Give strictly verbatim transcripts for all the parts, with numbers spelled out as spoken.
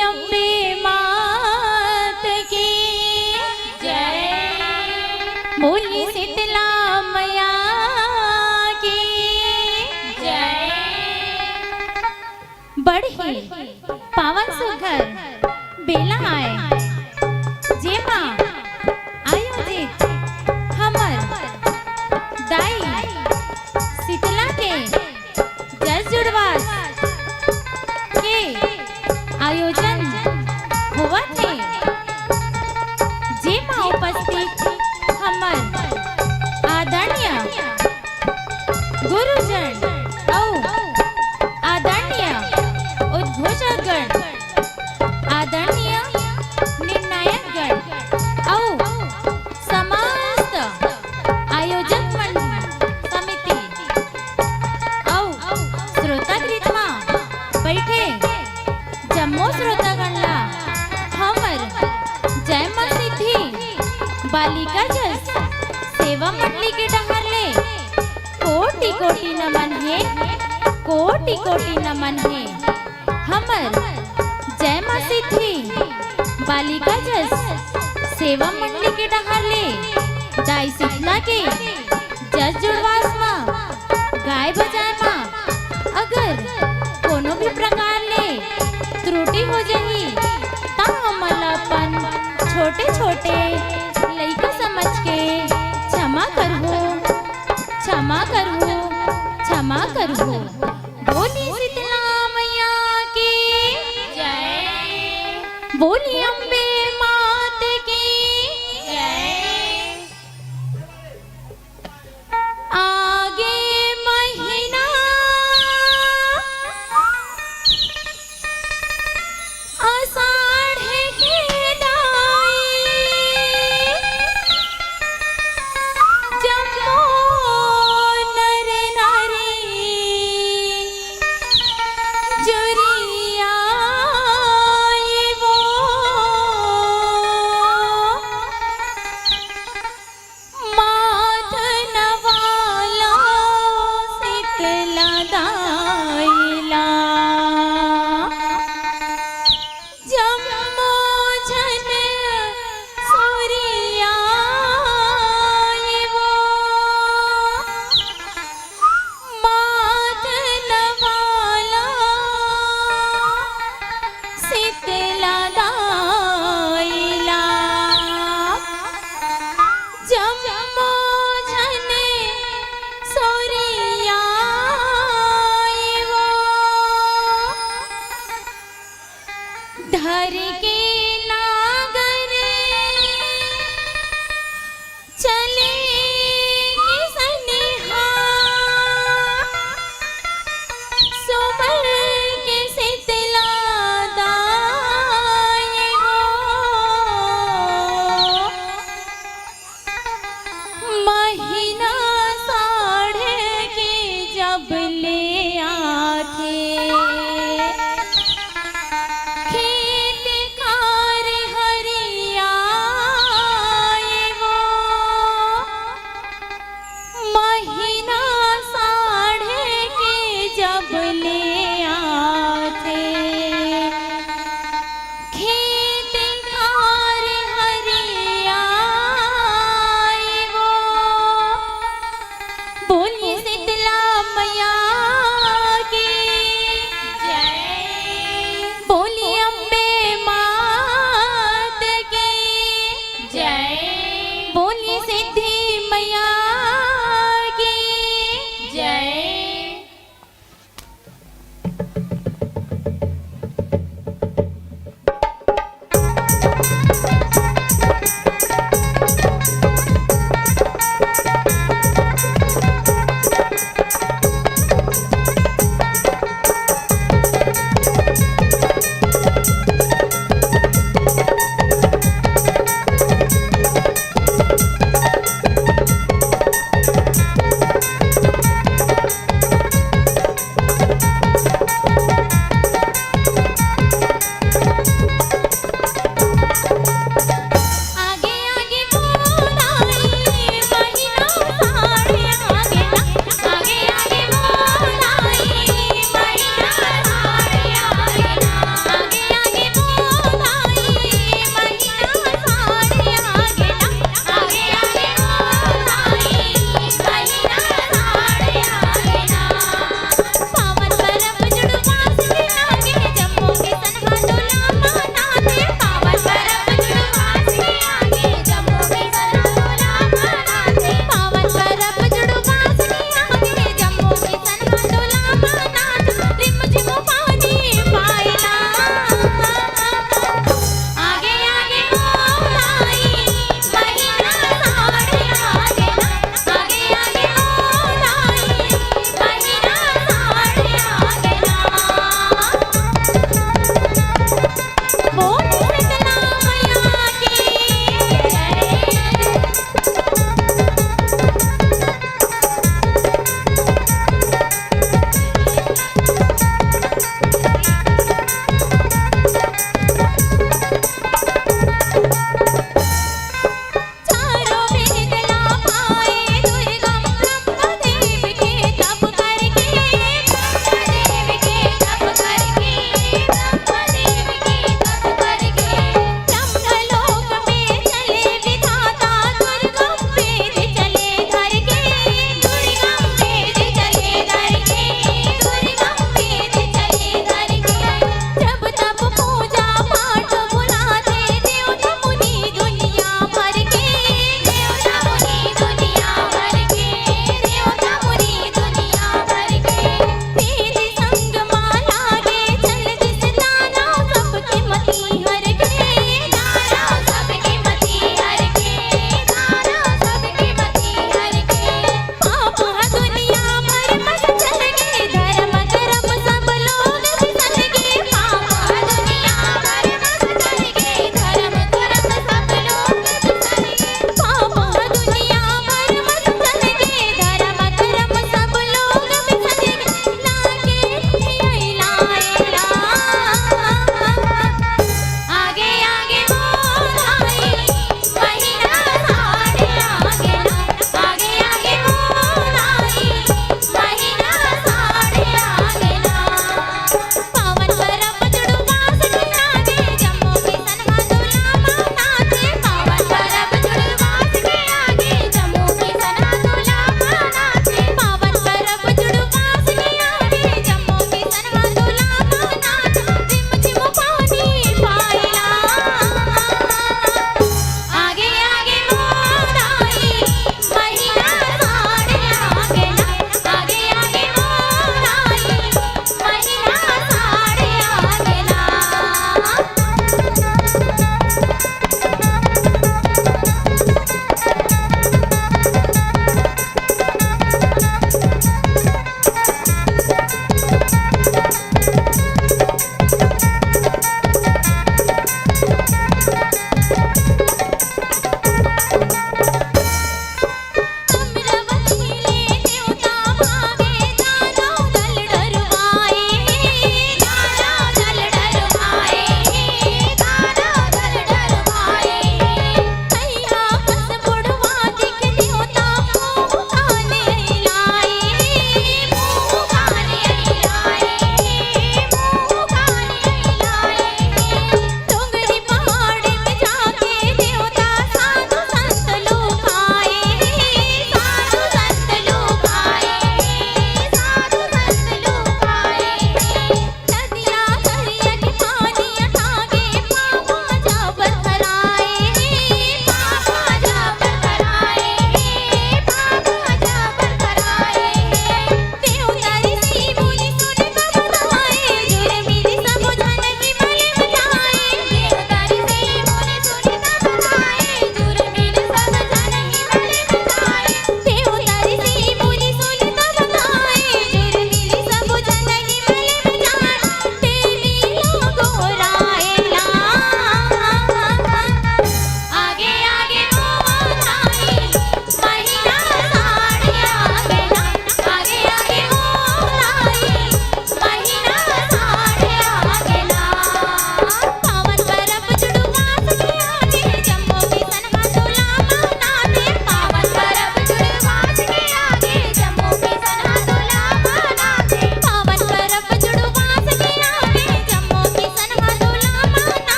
अम्बे मात की जय। बोली शीतला मैया की जय। बड़ ही पावन सुघर बेला आय, जेमा आयोजित हमर दाई शीतला के जस जुड़वास के आयोजन होवत हे, जेमा उपस्थित हमर आदरणीय गुरुजन अउ आदरणीय उद्घोषकगण, आदरणीय निर्णायकगण अउ समस्त आयोजक मंडली समिति अउ श्रोतागृह म बइठे जम्मो श्रोतागण ला हमर जय मां सिद्धि बालिका जस सेवा मंडली के डहर ले कोटि कोटि नमन हे, कोटि कोटि नमन हे। हमर जय मां सिद्धि बालिका जस सेवा मंडली के डहर ले दाई शीतला के जस जुड़वास म गाय बजाय म अगर कोनो भी प्रकार ले त्रुटि हो जही, त हमन ल अपन छोटे-छोटे लइका समझ के क्षमा करहू, क्षमा करहू, क्षमा करहू। बोली शीतला मैया की जय। बोली अम्बे मात की जय। आगे महीना आषाढ़ के दाई, जम्मो नर नारी जुरियाई वो। माथ नवाला शीतला दाई ला, जम्मो झन सुरियाई वो। माथ नवाला शीतला दाई ला, जम्मो झने सुरियाई वो। धर के नागर चले के सनेहा, सुमर के शीतला दाई हो। महीना साढ़ के जब ले आथे, खेत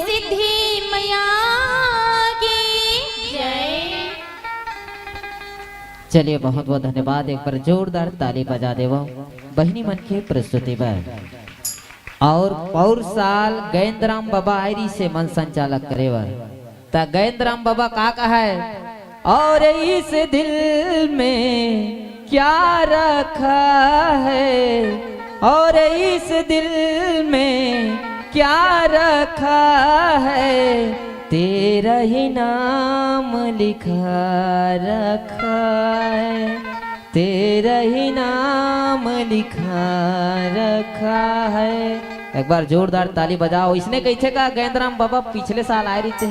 सिद्धि मैया की जय। चलिए, बहुत बहुत धन्यवाद, एक बार जोरदार ताली बजा देवो बहिनी मन के प्रस्तुति बर। और पौर साल गैंदराम बाबा आए रहिसे मंच संचालक करे बर, त गैंदराम बाबा का कहे, और इस दिल में क्या रखा है, और इस दिल में क्या रखा है, तेरा ही नाम लिखा रखा है, तेरा ही नाम लिखा रखा है। एक बार जोरदार ताली बजाओ। इसने कहिथे का गैंदराम बाबा पिछले साल आए रहिसे।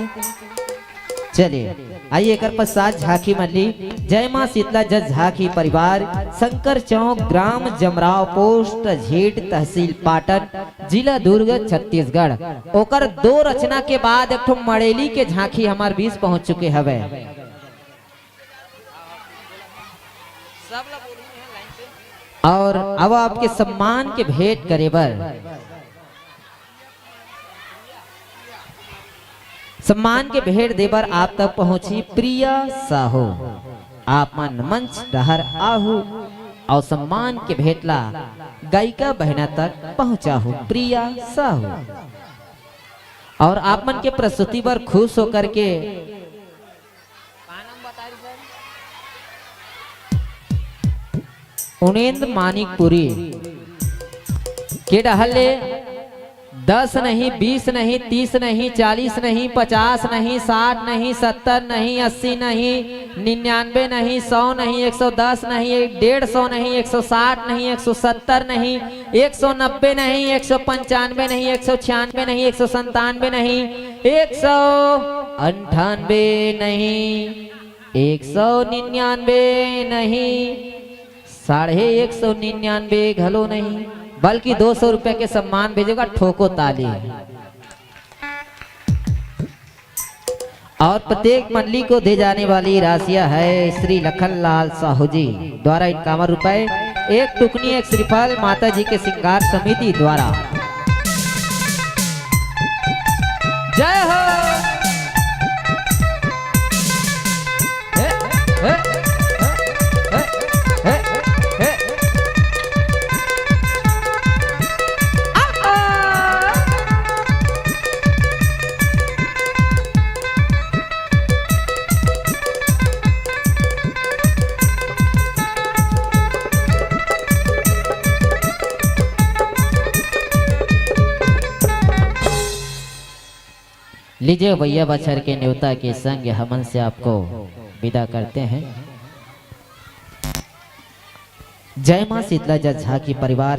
चलिए, आइए, एकर पश्चात झांकी मन ली। जय मां शीतला जस झांकी परिवार, शंकर चौक, ग्राम जमराव, पोस्ट झेट, तहसील पाटन, जिला दुर्ग, छत्तीसगढ़। ओकर दो रचना के बाद एक ठो मड़ेली के झांकी हमार बीच पहुंच चुके हवे। और अब आपके सम्मान के भेंट करे बर, सम्मान के भेंट देबर आप तक पहुंची प्रिया साहू। आप मन मंच डहर आहू और सम्मान के भेंट ला गायिका बहना तक पहुंचाहू प्रिया साहू। और आप मन के प्रस्तुति बर खुश होकर के उनेंद्र मानिकपुरी के डहर ले दस नहीं, बीस नहीं, तीस नहीं, चालीस नहीं, पचास नहीं, साठ नहीं, सत्तर नहीं, अस्सी नहीं, निन्यानवे नहीं, सौ नहीं, एक सौ दस नहीं, एक डेढ़ सौ नहीं, एक सौ साठ नहीं, एक सौ सत्तर नहीं, एक सौ नब्बे नहीं, एक सौ पंचानवे नहीं, एक सौ छियानवे नहीं, एक सौ संतानवे नहीं, एक सौ अंठानवे नहीं, एक सौ निन्यानवे नहीं, साढ़े एक सौ निन्यानवे घलो नहीं, बल्कि दो सौ रुपए के सम्मान भेजेगा। ठोको ताली। और प्रत्येक मंडली को दी जाने वाली राशियां है श्री लखनलाल साहू जी द्वारा इक्यावन रुपए, एक टुकनी, एक श्रीफल माता जी के श्रृंगार समिति द्वारा। जय हो। हे, हे, हे, हे, हे, हे। आ, आ। लीजिए भैया, बछर के नेवता के संग हमन से आपको विदा करते हैं। जय मां शीतला जस झांकी परिवार